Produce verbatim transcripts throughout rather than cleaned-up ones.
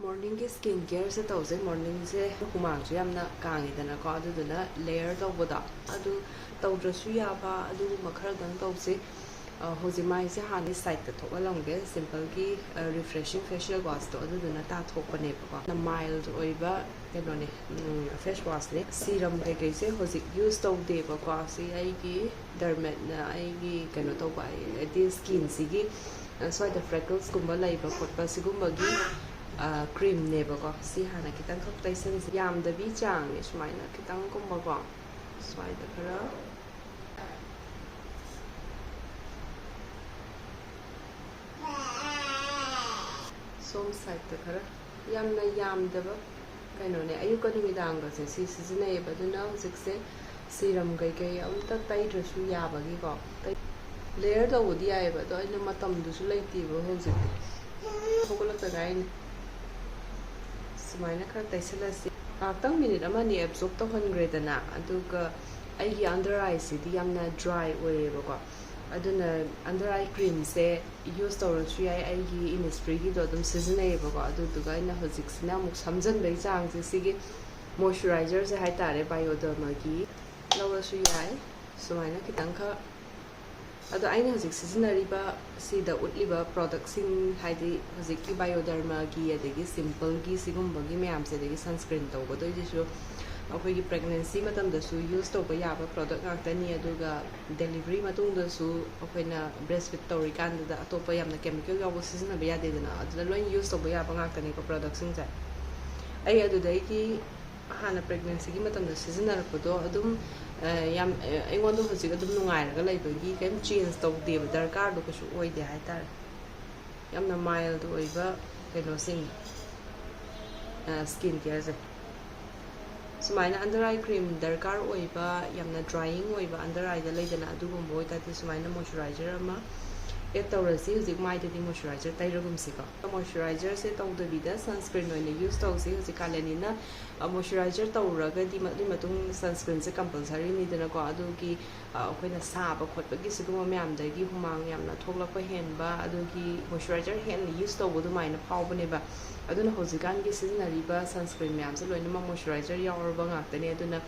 ꯃꯣꯔꯅꯤꯡꯒꯤ skin ꯀꯦꯌꯔꯁꯦ ꯇꯧꯁꯦ꯫ ꯃꯣꯔꯅꯤꯡꯁꯦ ꯍꯨꯃꯥꯡꯁꯨ ꯌꯥꯝꯅ ꯀꯥꯡꯉꯤꯗꯅꯀꯣ, ꯑꯗꯨꯗꯨꯅ ꯂꯦꯌꯔ ꯇꯧꯕꯗꯣ ꯑꯗꯨ ꯇꯧꯗ꯭ꯔꯁꯨ ꯌꯥꯕ ꯑꯗꯨꯒꯨꯝꯕ ꯈꯔꯗꯪ ꯇꯧꯁꯦ꯫ ꯑ, ꯍꯧꯖꯤꯛ ꯃꯥꯏꯁꯦ ꯍꯥꯟꯅ ꯁꯥꯏꯠꯇ ꯊꯣꯛꯍꯜꯂꯝꯒꯦ꯫ ꯁꯤꯝꯄꯜꯒꯤ ꯔꯤꯐ꯭ꯔꯦꯁꯤꯡ ꯐꯦꯁꯤꯌꯦꯜ ꯋꯥꯁꯇꯣ ꯑꯗꯨꯗꯨꯅ ꯇꯥꯊꯣꯛꯄꯅꯦꯕꯀꯣ꯫ ꯃꯥꯏꯜꯗ ꯑꯣꯏꯕ ꯀꯩꯅꯣꯅꯦ, ꯐꯦꯁ ꯋꯥꯁꯅꯦ꯫ ꯁꯤꯔꯝ ꯀꯩꯀꯩꯁꯦ ꯍꯧꯖꯤꯛ ꯌꯨꯁ ꯇꯧꯗꯦꯕꯀꯣ꯫ ꯁꯤ ꯑꯩꯒꯤ ꯗꯔꯃꯦꯠꯅ ꯑꯩꯒꯤ ꯀꯩꯅꯣ ꯇꯧꯕ ꯍꯥꯏꯗꯤ ꯁ꯭ꯀꯤꯟꯁꯤꯒꯤ ꯁ꯭ꯋꯥꯏꯗ ꯐ꯭ꯔꯦꯀꯜꯁꯀꯨꯝꯕ ꯂꯩꯕ ꯈꯣꯠꯄ ꯁꯤꯒꯨꯝꯕꯒꯤ ꯀ꯭ꯔꯤꯝꯅꯦꯕꯀꯣ꯫ ꯁꯤ ꯍꯥꯟꯅ ꯈꯤꯇꯪꯈꯛ ꯇꯩꯁꯟꯁꯦ꯫ ꯌꯥꯝꯗꯕꯤ ꯆꯥꯡꯅꯦ, ꯁꯨꯃꯥꯏꯅ ꯈꯤꯇꯪꯒꯨꯝꯕꯀꯣ꯫ ꯁ꯭ꯋꯥꯏꯗ ꯈꯔ, ꯁꯣꯝ ꯁꯥꯏꯗꯇ ꯈꯔ, ꯌꯥꯝꯅ ꯌꯥꯝꯗꯕ ꯀꯩꯅꯣꯅꯦ꯫ ꯑꯌꯨꯛꯀ ꯅꯨꯃꯤꯗꯥꯡꯒꯁꯦ ꯁꯤ ꯁꯤꯖꯤꯟꯅꯩꯌꯦꯕ꯫ ꯑꯗꯨꯅ ꯍꯧꯖꯤꯛꯁꯦ ꯁꯤꯔꯝ ꯀꯩꯀꯩ ꯑꯝꯇ ꯇꯩꯗ꯭ꯔꯁꯨ ꯌꯥꯕꯒꯤꯀꯣ꯫ ꯂꯦꯌꯔ ꯇꯧꯕꯗꯤ ꯌꯥꯏꯌꯦꯕ, ꯑꯗꯣ ꯑꯩꯅ ꯃꯇꯝꯗꯨꯁꯨ ꯂꯩꯇꯦꯕ ꯍꯧꯖꯤꯛꯇꯤ꯫ ꯍꯧꯒꯠꯂꯛꯇ ꯉꯥꯏꯔꯤꯅꯦ꯫ ꯁꯨꯃꯥꯏꯅ ꯈꯔ ꯇꯩꯁꯜꯂꯁꯤ꯫ ꯉꯥꯏꯍꯥꯛꯇꯪ ꯃꯤꯅꯤꯠ ꯑꯃ ꯑꯅꯤ ꯑꯦꯕꯖꯣꯔꯕ ꯇꯧꯍꯟꯈ꯭ꯔꯦꯗꯅ, ꯑꯗꯨꯒ ꯑꯩꯒꯤ ꯑꯟꯗꯔ ꯑꯥꯏꯁꯤꯗꯤ ꯌꯥꯝꯅ ꯗ꯭ꯔꯥꯏ ꯑꯣꯏꯔꯦꯕꯀꯣ꯫ ꯑꯗꯨꯅ ꯑꯟꯗꯔ ꯑꯥꯏ ꯀ꯭ꯔꯤꯝꯁꯦ ꯌꯨꯁ ꯇꯧꯔꯁꯨ ꯌꯥꯏ꯫ ꯑꯩꯒꯤ ꯏꯅꯤꯁꯐ꯭ꯔꯤꯒꯤꯗꯣ ꯑꯗꯨꯝ ꯁꯤꯖꯤꯟꯅꯩꯌꯦꯕꯀꯣ꯫ ꯑꯗꯨꯗꯨꯒ ꯑꯩꯅ ꯍꯧꯖꯤꯛꯁꯤꯅ ꯑꯃꯨꯛ ꯁꯝꯖꯟꯕꯒꯤ ꯆꯥꯡꯁꯦ ꯁꯤꯒꯤ ꯃꯣꯏꯆꯔꯥꯏꯖꯔꯁꯦ ꯍꯥꯏꯇꯥꯔꯦ, ꯕꯥꯏꯑꯣꯗꯔꯃꯥꯒꯤ ꯂꯧꯔꯁꯨ ꯌꯥꯏ꯫ ꯁꯨꯃꯥꯏꯅ ꯈꯤꯇꯪꯈꯛ꯫ ꯑꯗꯣ ꯑꯩꯅ ꯍꯧꯖꯤꯛ ꯁꯤꯖꯤꯟꯅꯔꯤꯕ ꯁꯤꯗ ꯎꯠꯂꯤꯕ ꯄ꯭ꯔꯣꯗꯛꯁꯤꯡ, ꯍꯥꯏꯗꯤ ꯍꯧꯖꯤꯛꯀꯤ ꯕꯥꯏꯑꯣꯗꯔꯃꯥꯒꯤ ꯑꯗꯒꯤ ꯁꯤꯝꯄꯜꯒꯤ ꯁꯤꯒꯨꯝꯕꯒꯤ ꯃꯌꯥꯝꯁꯦ, ꯑꯗꯒꯤ ꯁꯟꯁꯀ꯭ꯔꯤꯟ ꯇꯧꯒꯗꯣꯏꯁꯤꯁꯨ ꯑꯩꯈꯣꯏꯒꯤ ꯄ꯭ꯔꯦꯒꯅꯦꯟꯁꯤ ꯃꯇꯝꯗꯁꯨ ꯌꯨꯁ ꯇꯧꯕ ꯌꯥꯕ ꯄ꯭ꯔꯣꯗꯛ ꯉꯥꯛꯇꯅꯤ꯫ ꯑꯗꯨꯒ ꯗꯦꯂꯤꯚꯔꯤ ꯃꯇꯨꯡꯗꯁꯨ ꯑꯩꯈꯣꯏꯅ ꯕ꯭ꯔꯦꯁ ꯐꯤꯠ ꯇꯧꯔꯤꯀꯥꯟꯗꯨꯗ ꯑꯇꯣꯞꯄ ꯌꯥꯝꯅ ꯀꯦꯃꯤꯀꯦꯜ ꯌꯥꯎꯕ ꯁꯤꯖꯤꯟꯅꯕ ꯌꯥꯗꯦꯗꯅ, ꯑꯗꯨꯗ ꯂꯣꯏ ꯌꯨꯁ ꯇꯧꯕ ꯌꯥꯕ ꯉꯥꯛꯇꯅꯤꯀꯣ ꯄ꯭ꯔꯣꯗꯛꯁꯤꯡꯁꯦ꯫ ꯑꯩ ꯑꯗꯨꯗꯒꯤ ꯍꯥꯟꯅ ꯄ꯭ꯔꯦꯒꯅꯦꯟꯁꯤꯒꯤ ꯃꯇꯝꯗ ꯁꯤꯖꯤꯟꯅꯔꯛꯄꯗꯣ ꯑꯗꯨꯝ, ꯑ, ꯌꯥꯝ, ꯑ, ꯑꯩꯉꯣꯟꯗ ꯍꯧꯖꯤꯛ ꯑꯗꯨꯝ ꯅꯨꯡꯉꯥꯏꯔꯒ ꯂꯩꯕꯒꯤ ꯀꯩꯝ ꯆꯦꯟꯖ ꯇꯧꯗꯦꯕ, ꯗꯔꯀꯥꯔꯗꯣ ꯀꯩꯁꯨ ꯑꯣꯏꯗꯦ ꯍꯥꯏꯇꯥꯔꯦ꯫ ꯌꯥꯝꯅ ꯃꯥꯏꯜꯗ ꯑꯣꯏꯕ ꯀꯩꯅꯣꯁꯤꯡ, ꯑ, ꯁ꯭ꯀꯤꯟ ꯀꯦꯌꯔꯁꯦ꯫ ꯁꯨꯃꯥꯏꯅ ꯑꯟꯗꯔ ꯑꯥꯏ ꯀ꯭ꯔꯤꯝ ꯗꯔꯀꯥꯔ ꯑꯣꯏꯕ, ꯌꯥꯝꯅ ꯗ꯭ꯔꯥꯏꯌꯤꯡ ꯑꯣꯏꯕ ꯑꯟꯗꯔ ꯑꯥꯏꯗ ꯂꯩꯗꯅ, ꯑꯗꯨꯒꯨꯝꯕ ꯑꯣꯏꯇꯥꯔꯗꯤ ꯁꯨꯃꯥꯏꯅ ꯃꯣꯏꯆꯔꯥꯏꯖꯔ ꯑꯃ, ꯑꯦꯗ ꯇꯧꯔꯁꯤ꯫ ꯍꯧꯖꯤꯛ ꯃꯥꯏꯗꯗꯤ ꯃꯣꯏꯆꯔꯥꯏꯖꯔ ꯇꯩꯔꯒꯨꯝꯁꯤꯀꯣ꯫ ꯃꯣꯏꯆꯔꯥꯏꯖꯔꯁꯦ ꯇꯧꯗꯕꯤꯗ ꯁꯟꯁꯀ꯭ꯔꯤꯟ ꯑꯣꯏꯅ ꯌꯨꯁ ꯇꯧꯁꯤ꯫ ꯍꯧꯖꯤꯛ ꯀꯥꯂꯦꯟꯅꯤꯅ ꯃꯣꯏꯆꯔꯥꯏꯖꯔ ꯇꯧꯔꯒꯗꯤ, ꯑꯗꯨꯒꯤ ꯃꯇꯨꯡ ꯁꯟꯁꯀ꯭ꯔꯤꯟꯁꯦ ꯀꯝꯄꯜꯁꯔꯤꯅꯤꯗꯅꯀꯣ꯫ ꯑꯗꯨꯒꯤ ꯑꯩꯈꯣꯏꯅ ꯁꯥꯕ ꯈꯣꯠꯄꯒꯤ ꯁꯤꯒꯨꯝꯕ ꯃꯌꯥꯝꯗꯒꯤ ꯍꯨꯃꯥꯡ ꯌꯥꯝꯅ ꯊꯣꯛꯂꯛꯄ ꯍꯦꯟꯕ, ꯑꯗꯨꯒꯤ ꯃꯣꯏꯆꯔꯥꯏꯖꯔ ꯍꯦꯟꯅ ꯌꯨꯁ ꯇꯧꯕ ꯑꯗꯨꯃꯥꯏꯅ ꯐꯥꯎꯕꯅꯦꯕ꯫ ꯑꯗꯨꯅ ꯍꯧꯖꯤꯛꯀꯥꯟꯒꯤ ꯁꯤꯖꯤꯟꯅꯔꯤꯕ ꯁꯟꯁꯀ꯭ꯔꯤꯟ ꯃꯌꯥꯝꯁꯦ ꯂꯣꯏꯅꯃꯛ ꯃꯣꯏꯆꯔꯥꯏꯖꯔ ꯌꯥꯎꯔꯕ ꯉꯥꯛꯇꯅꯦ꯫ ꯑꯗꯨꯅ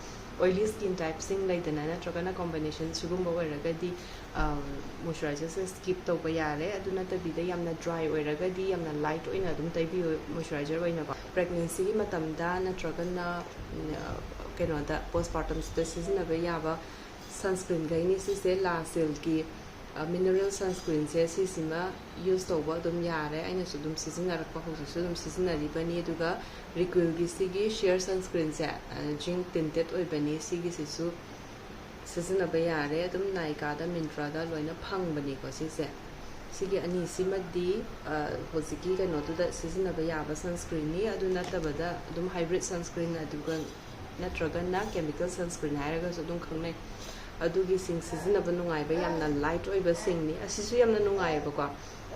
ꯑꯣꯏꯂꯤ ꯁ꯭ꯀꯤꯟ ꯇꯥꯏꯞꯁꯤꯡ ꯂꯩꯗꯅ, ꯅꯠꯇ꯭ꯔꯒꯅ ꯀꯣꯝꯕꯤꯅꯦꯁꯟ ꯁꯤꯒꯨꯝꯕ ꯑꯣꯏꯔꯒꯗꯤ ꯃꯣꯏꯆꯔꯥꯏꯖꯔꯁꯦ ꯁ꯭ꯀꯤꯞ ꯇꯧꯕ ꯌꯥꯔꯦ꯫ ꯑꯗꯨ ꯅꯠꯇꯕꯤꯗ ꯌꯥꯝꯅ ꯗ꯭ꯔꯥꯏ ꯑꯣꯏꯔꯒꯗꯤ ꯌꯥꯝꯅ ꯂꯥꯏꯠ ꯑꯣꯏꯅ ꯑꯗꯨꯝ ꯇꯩꯕꯤꯌꯨ ꯃꯣꯏꯆꯔꯥꯏꯖꯔ ꯑꯣꯏꯅꯀꯣ꯫ ꯄ꯭ꯔꯦꯒꯅꯦꯟꯁꯤꯒꯤ ꯃꯇꯝꯗ ꯅꯠꯇ꯭ꯔꯒꯅ ꯀꯩꯅꯣꯗ, ꯄꯣꯁꯄꯥꯔꯇꯝꯁꯤꯗ ꯁꯤꯖꯤꯟꯅꯕ ꯌꯥꯕ ꯁꯟꯁꯀ꯭ꯔꯤꯟꯈꯩꯅꯤ ꯁꯤꯁꯦ꯫ ꯂꯥ ꯁꯤꯜꯒꯤ ꯃꯤꯅꯔꯦꯜ ꯁꯟꯁꯀ꯭ꯔꯤꯟꯁꯦ ꯁꯤꯁꯤꯃ ꯌꯨꯁ ꯇꯧꯕ ꯑꯗꯨꯝ ꯌꯥꯔꯦ꯫ ꯑꯩꯅꯁꯨ ꯑꯗꯨꯝ ꯁꯤꯖꯤꯟꯅꯔꯛꯄ, ꯍꯧꯖꯤꯛꯁꯨ ꯑꯗꯨꯝ ꯁꯤꯖꯤꯟꯅꯔꯤꯕꯅꯤ꯫ ꯑꯗꯨꯒ ꯔꯤꯀ꯭ꯋꯤꯜꯒꯤ ꯁꯤꯒꯤ ꯁꯤꯌꯔ ꯁꯟꯁꯀ꯭ꯔꯤꯟꯁꯦ, ꯖꯤꯡ ꯇꯤꯟꯇꯦꯠ ꯑꯣꯏꯕꯅꯤ꯫ ꯁꯤꯒꯤꯁꯤꯁꯨ ꯁꯤꯖꯤꯟꯅꯕ ꯌꯥꯔꯦ꯫ ꯑꯗꯨꯝ ꯅꯥꯏꯀꯥꯗ, ꯃꯤꯟꯇ꯭ꯔꯥꯗ ꯂꯣꯏꯅ ꯐꯪꯕꯅꯤꯀꯣ ꯁꯤꯁꯦ꯫ ꯁꯤꯒꯤ ꯑꯅꯤꯁꯤꯃꯗꯤ ꯍꯧꯖꯤꯛꯀꯤ ꯀꯩꯅꯣꯗꯨꯗ ꯁꯤꯖꯤꯟꯅꯕ ꯌꯥꯕ ꯁꯟꯁꯀ꯭ꯔꯤꯟꯅꯤ꯫ ꯑꯗꯨ ꯅꯠꯇꯕꯗ ꯑꯗꯨꯝ ꯍꯥꯏꯕ꯭ꯔꯤꯠ ꯁꯟꯁꯀ꯭ꯔꯤꯟ, ꯑꯗꯨꯒ ꯅꯠꯇ꯭ꯔꯒꯅ ꯀꯦꯃꯤꯀꯦꯜ ꯁꯟꯁꯀ꯭ꯔꯤꯟ ꯍꯥꯏꯔꯒꯁꯨ ꯑꯗꯨꯝ ꯈꯪꯅꯩ꯫ ꯑꯗꯨꯒꯤ ꯁꯤꯡ ꯁꯤꯖꯤꯟꯅꯕ ꯅꯨꯡꯉꯥꯏꯕ, ꯌꯥꯝꯅ ꯂꯥꯏꯠ ꯑꯣꯏꯕ ꯁꯤꯡꯅꯤ꯫ ꯑꯁꯤꯁꯨ ꯌꯥꯝꯅ ꯅꯨꯡꯉꯥꯏꯌꯦꯕꯀꯣ꯫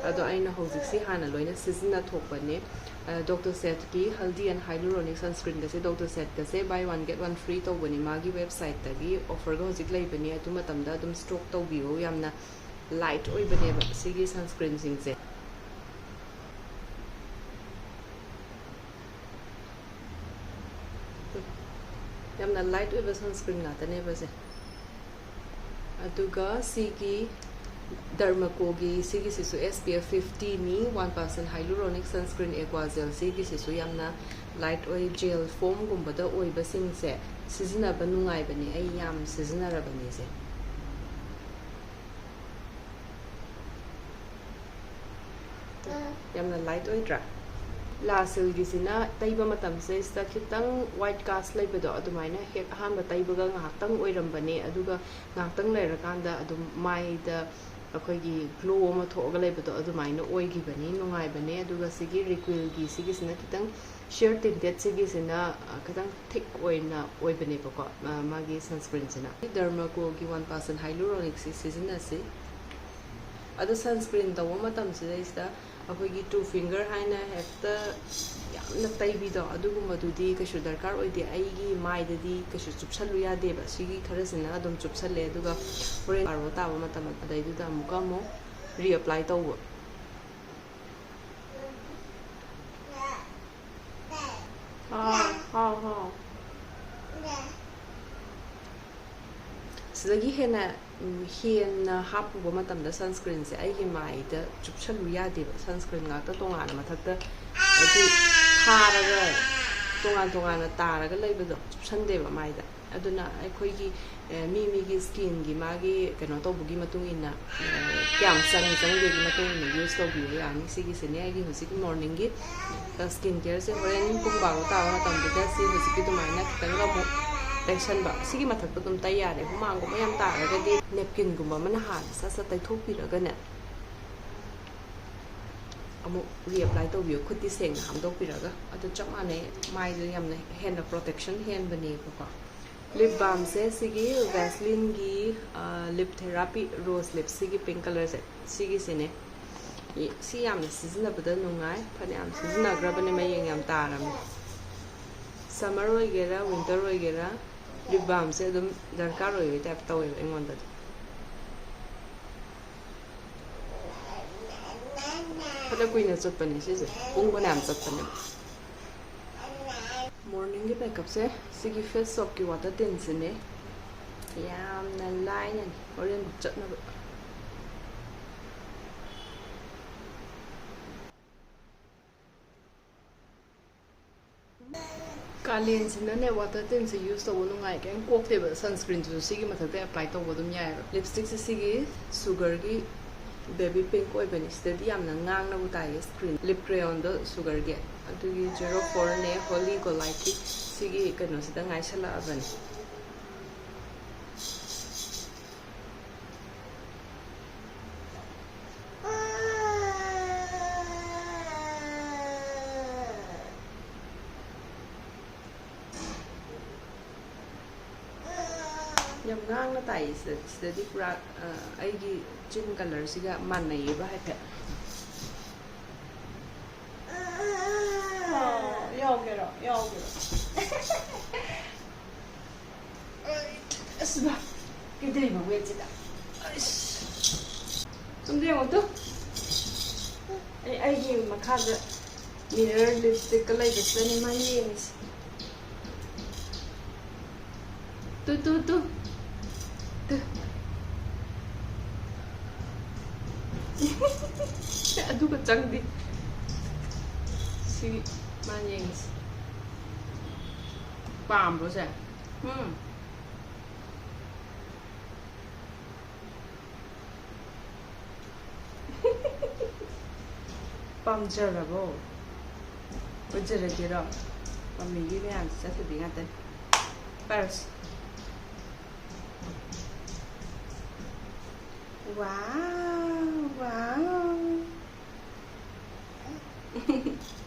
ꯑꯗꯣ ꯑꯩꯅ ꯍꯧꯖꯤꯛꯁꯤ ꯍꯥꯟꯅ ꯂꯣꯏꯅ ꯁꯤꯖꯤꯟꯅ ꯊꯣꯛꯄꯅꯦ꯫ ꯗꯣꯛꯇꯔ ꯁꯦꯠꯀꯤ ꯍꯜꯗꯤ ꯑꯦꯟ ꯍꯥꯏꯂꯨꯔꯣꯅꯤꯛ ꯁꯟꯁꯀ꯭ꯔꯤꯟꯒꯁꯦ, ꯗꯣꯛꯇꯔ ꯁꯦꯠꯀꯁꯦ buy one get one free ꯇꯧꯕꯅꯤ꯫ ꯃꯥꯒꯤ ꯋꯦꯕꯁꯥꯏꯠꯇꯒꯤ ꯑꯣꯐꯔꯒ ꯍꯧꯖꯤꯛ ꯂꯩꯕꯅꯦ꯫ ꯑꯗꯨ ꯃꯇꯝꯗ ꯑꯗꯨꯝ ꯁ꯭ꯇꯣꯛ ꯇꯧꯕꯤꯌꯨ꯫ ꯌꯥꯝꯅ ꯂꯥꯏꯠ ꯑꯣꯏꯕꯅꯦꯕ ꯁꯤꯒꯤ ꯁꯟꯁꯀ꯭ꯔꯤꯟꯁꯤꯡꯁꯦ꯫ ꯌꯥꯝꯅ ꯂꯥꯏꯠ ꯑꯣꯏꯕ ꯁꯟꯁꯀ꯭ꯔꯤꯟ ꯉꯥꯛꯇꯅꯦꯕ ꯁꯦ꯫ ꯑꯗꯨꯒ ꯁꯤꯒꯤ ꯗꯔꯃꯀꯣꯒꯤ ꯁꯤꯒꯤꯁꯤꯁꯨ S P F fifty ꯅꯤ, ꯋꯥꯟ ꯄꯥꯔꯁꯦꯟ ꯍꯥꯏꯂꯨꯔꯣꯅꯤꯛ ꯁꯟꯁꯀ꯭ꯔꯤꯟ ꯑꯦꯀ꯭ꯋꯥꯖꯦꯜ꯫ ꯁꯤꯒꯤꯁꯤꯁꯨ ꯌꯥꯝꯅ ꯂꯥꯏꯠ ꯑꯣꯏ, ꯖꯦꯜ ꯐꯣꯝꯒꯨꯝꯕꯗ ꯑꯣꯏꯕꯁꯤꯡꯁꯦ ꯁꯤꯖꯤꯟꯅꯕ ꯅꯨꯡꯉꯥꯏꯕꯅꯦ꯫ ꯑꯩ ꯌꯥꯝ ꯁꯤꯖꯤꯟꯅꯔꯕꯅꯦ ꯁꯦ꯫ ꯌꯥꯝꯅ ꯂꯥꯏꯠ ꯑꯣꯏꯗ꯭ꯔꯥ? ꯂꯥ ꯁꯤꯜꯒꯤꯁꯤꯅ ꯇꯩꯕ ꯃꯇꯝꯁꯤꯗꯩꯁꯤꯗ ꯈꯤꯇꯪ ꯋꯥꯏꯠ ꯀꯥꯁ ꯂꯩꯕꯗꯣ, ꯑꯗꯨꯃꯥꯏꯅ ꯍꯦꯛ ꯑꯍꯥꯟꯕ ꯇꯩꯕꯒ ꯉꯥꯏꯍꯥꯛꯇꯪ ꯑꯣꯏꯔꯝꯕꯅꯦ, ꯑꯗꯨꯒ ꯉꯥꯏꯍꯥꯛꯇꯪ ꯂꯩꯔꯀꯥꯟꯗ ꯑꯗꯨꯝ ꯃꯥꯏꯗ ꯑꯩꯈꯣꯏꯒꯤ ꯒ꯭ꯂꯣ ꯑꯃ ꯊꯣꯛꯑꯒ ꯂꯩꯕꯗꯣ ꯑꯗꯨꯃꯥꯏꯅ ꯑꯣꯏꯈꯤꯕꯅꯤ, ꯅꯨꯡꯉꯥꯏꯕꯅꯦ꯫ ꯑꯗꯨꯒ ꯁꯤꯒꯤ ꯔꯤꯀ꯭ꯋꯤꯜꯒꯤ ꯁꯤꯒꯤꯁꯤꯅ ꯈꯤꯇꯪ ꯁꯤꯌꯔ ꯇꯤꯟꯇꯦꯠ, ꯁꯤꯒꯤꯁꯤꯅ ꯈꯤꯇꯪ ꯊꯤꯛ ꯑꯣꯏꯅ ꯑꯣꯏꯕꯅꯦꯕꯀꯣ, ꯃꯥꯒꯤ ꯁꯟꯁꯀ꯭ꯔꯤꯟꯁꯤꯅ꯫ ꯗꯔꯃꯀꯣꯒꯤ ꯋꯥꯟ ꯄꯥꯔꯁꯦꯟ ꯍꯥꯏꯂꯨꯔꯣꯅꯤꯛꯁꯤ ꯁꯤꯖꯤꯟꯅꯁꯤ꯫ ꯑꯗꯣ sunscreen ꯇꯧꯕ ꯃꯇꯝꯁꯤꯗꯩꯁꯤꯗ ꯑꯩꯈꯣꯏꯒꯤ two finger ꯍꯥꯏꯅ ꯍꯦꯛꯇ ꯌꯥꯝꯅ ꯇꯩꯕꯤꯗꯣ, ꯑꯗꯨꯒꯨꯝꯕꯗꯨꯗꯤ ꯀꯩꯁꯨ ꯗꯔꯀꯥꯔ ꯑꯣꯏꯗꯦ꯫ ꯑꯩꯒꯤ ꯃꯥꯏꯗꯗꯤ ꯀꯩꯁꯨ ꯆꯨꯞꯁꯜꯂꯨ ꯌꯥꯗꯦꯕ꯫ ꯁꯤꯒꯤ ꯈꯔꯁꯤꯅ ꯑꯗꯨꯝ ꯆꯨꯞꯁꯜꯂꯦ, ꯑꯗꯨꯒ ꯍꯣꯔꯦꯟ ꯕꯥꯔꯣ ꯇꯥꯕ ꯃꯇꯝ ꯑꯗꯩꯗꯨꯗ ꯑꯃꯨꯛꯀ ꯑꯃꯨꯛ reapply ꯇꯧꯕ꯫ ꯍꯥꯎ, ꯍꯥꯎ, ꯍꯥꯎ꯫ ꯁꯤꯗꯒꯤ ꯍꯦꯟꯅ, ꯎꯝ, ꯍꯦꯟꯅ ꯍꯥꯞꯄꯨꯕ ꯃꯇꯝꯗ sunscreenꯁꯦ ꯑꯩꯒꯤ ꯃꯥꯏꯗ ꯆꯨꯞꯁꯜꯂꯨ ꯌꯥꯗꯦꯕ꯫ Sunscreen ꯉꯥꯛꯇ ꯇꯣꯉꯥꯟꯅ ꯃꯊꯛꯇ ꯍꯥꯏꯗꯤ ꯊꯥꯔꯒ, ꯇꯣꯉꯥꯟ ꯇꯣꯉꯥꯟꯅ ꯇꯥꯔꯒ ꯂꯩꯕꯗꯣ ꯆꯨꯞꯁꯟꯗꯦꯕ ꯃꯥꯏꯗ꯫ ꯑꯗꯨꯅ ꯑꯩꯈꯣꯏꯒꯤ, ꯑꯦ, ꯃꯤ ꯃꯤꯒꯤ skinꯒꯤ ꯃꯥꯒꯤ ꯀꯩꯅꯣ ꯇꯧꯕꯒꯤ ꯃꯇꯨꯡ ꯏꯟꯅ, ꯑꯦ, ꯀꯌꯥꯝ ꯆꯪꯉꯤ ꯆꯪꯗꯦꯒꯤ ꯃꯇꯨꯡ ꯏꯟꯅ use ꯇꯧꯕꯤꯕ ꯌꯥꯅꯤ꯫ ꯁꯤꯒꯤꯁꯤꯅꯦ ꯑꯩꯒꯤ ꯍꯧꯖꯤꯛꯀꯤ morningꯒꯤ, ꯑ, skin careꯁꯦ꯫ ꯍꯣꯔꯦꯟ ꯄꯨꯡ ꯕꯥꯔꯣ ꯇꯥꯕ ꯃꯇꯝꯗꯨꯗ ꯁꯤ ꯍꯧꯖꯤꯛꯀꯤ ꯑꯗꯨꯃꯥꯏꯅ ꯈꯤꯇꯪꯒ ꯑꯃꯨꯛ ꯇꯩꯁꯟꯕ꯫ ꯁꯤꯒꯤ ꯃꯊꯛꯇ ꯑꯗꯨꯝ ꯇꯩ ꯌꯥꯔꯦ꯫ ꯍꯨꯃꯥꯡꯒꯨꯝꯕ ꯌꯥꯝ ꯇꯥꯔꯒꯗꯤ napkinꯒꯨꯝꯕ ꯑꯃꯅ ꯍꯥꯟꯅ ꯁꯠ ꯁꯠ ꯇꯩꯊꯣꯛꯄꯤꯔꯒꯅꯦ, ꯑꯃꯨꯛ reapply ꯇꯧꯕꯤꯌꯨ, ꯈꯨꯠꯇꯤ ꯁꯦꯡꯅ ꯍꯥꯝꯗꯣꯛꯄꯤꯔꯒ꯫ ꯑꯗꯨ ꯆꯞ ꯃꯥꯟꯅꯩ, ꯃꯥꯏꯗ ꯌꯥꯝꯅ ꯍꯦꯟꯅ protection ꯍꯦꯟꯕꯅꯦꯕꯀꯣ꯫ Lip balmꯁꯦ ꯁꯤꯒꯤ Vaselaineꯒꯤ, ꯑ, Lip Therapy Rose Lip, ꯁꯤꯒꯤ pink colourꯁꯦ, ꯁꯤꯒꯤꯁꯤꯅꯦ꯫ ꯏ-, ꯁꯤ ꯌꯥꯝꯅ ꯁꯤꯖꯤꯟꯅꯕꯗ ꯅꯨꯡꯉꯥꯏ, ꯐꯅꯌꯥꯝ ꯁꯤꯖꯤꯟꯅꯈ꯭ꯔꯕꯅꯦ, ꯃꯌꯦꯡ ꯌꯥꯝ ꯇꯥꯔꯕꯅꯦ꯫ Summer ꯑꯣꯏꯒꯦꯔꯥ winter ꯑꯣꯏꯒꯦꯔꯥ, lip balmꯁꯦ ꯑꯗꯨꯝ ꯗꯔꯀꯥꯔ ꯑꯣꯏꯕꯩ type ꯇꯧꯋꯦꯕ ꯑꯩꯉꯣꯟꯗꯗꯤ꯫ ꯐꯅ ꯀꯨꯏꯅ ꯆꯠꯄꯅꯦ ꯁꯤꯁꯦ, ꯄꯨꯡ ꯐꯅꯌꯥꯝ ꯆꯠꯄꯅꯦꯕ꯫ Morningꯒꯤ makeupꯁꯦ ꯁꯤꯒꯤ Face Shopꯀꯤ water tinꯁꯤꯅꯦ꯫ ꯌꯥꯝꯅ ꯂꯥꯏꯅꯅꯤ ꯍꯣꯔꯦꯟ ꯆꯠꯅꯕ꯫ ꯀꯥꯂꯦꯟꯁꯤꯅꯅꯦ water tinꯁꯦ use ꯇꯧꯕ ꯅꯨꯡꯉꯥꯏ, ꯀꯩꯝ ꯀꯣꯛꯇꯦꯕ꯫ Sunscreenꯗꯨꯁꯨ ꯁꯤꯒꯤ ꯃꯊꯛꯇ apply ꯇꯧꯕ ꯑꯗꯨꯝ ꯌꯥꯏꯑꯕ꯫ Lipstickꯁꯦ ꯁꯤꯒꯤ Sugarꯒꯤ Baby Pink ꯑꯣꯏꯕꯅꯤ꯫ ꯁꯤꯗꯗꯤ ꯌꯥꯝꯅ ꯉꯥꯡꯅꯕꯨ ꯇꯥꯏꯌꯦ screen꯫ Lip crayonꯗꯣ Sugarꯒꯤ, ꯑꯗꯨꯒꯤ zero fourꯅꯦ, Holy Golightꯀꯤ꯫ ꯁꯤꯒꯤ ꯀꯩꯅꯣꯁꯤꯗ ꯉꯥꯏꯁꯜꯂꯛꯑꯕꯅꯤ꯫ ꯌꯥꯝ ꯉꯥꯡꯅ ꯇꯥꯏꯌꯦ ꯁꯤꯗꯗꯤ꯫ ꯁꯤꯗꯗꯤ ꯄꯨꯔꯥ, ꯑ, ꯑꯩꯒꯤ ꯆꯤꯟ ꯀꯂꯔꯁꯤꯒ ꯃꯥꯟꯅꯩꯌꯦꯕ ꯍꯥꯏꯐꯦꯠ꯫ ꯑꯣ, ꯌꯥꯎꯒꯦꯔꯣ? ꯌꯥꯎꯒꯦꯔꯣ? ꯑꯩ, ꯑꯁ, ꯃꯥ, ꯀꯩꯗꯧꯔꯤꯕ ꯋꯦꯠꯁꯤꯗ? ꯑꯩꯁ, ꯁꯣꯝꯗ ꯌꯦꯡꯉꯣ ꯇꯨ꯫ ꯑꯩ, ꯑꯩꯒꯤ ꯃꯈꯥꯗ mirror lipstickꯀ ꯂꯩꯕꯁꯤꯗꯅꯦ ꯃꯥ ꯌꯦꯡꯉꯤꯁꯦ꯫ ꯇꯨ, ꯇꯨ, ꯇꯨ꯫ ꯇꯨ꯫ ꯑꯗꯨꯒ ꯆꯪꯗꯦ꯫ ꯁꯤ ꯃꯥꯅ ꯌꯦꯡꯉꯤꯁꯦ꯫ ꯄꯥꯝꯕ꯭ꯔꯣ ꯁꯦ? ꯎꯝ꯫ ꯄꯥꯝꯖꯔꯕꯣ? ꯑꯣꯏꯖꯔꯒꯦꯔꯣ? ꯄꯥꯝꯕꯤꯒꯤ ꯃꯌꯥꯝꯁꯦ ꯆꯠꯊꯕꯤ ꯉꯥꯛꯇꯅꯤ꯫ ꯄꯥꯏꯔꯁꯤ꯫ ꯋꯥꯎ, ꯋꯥꯎ꯫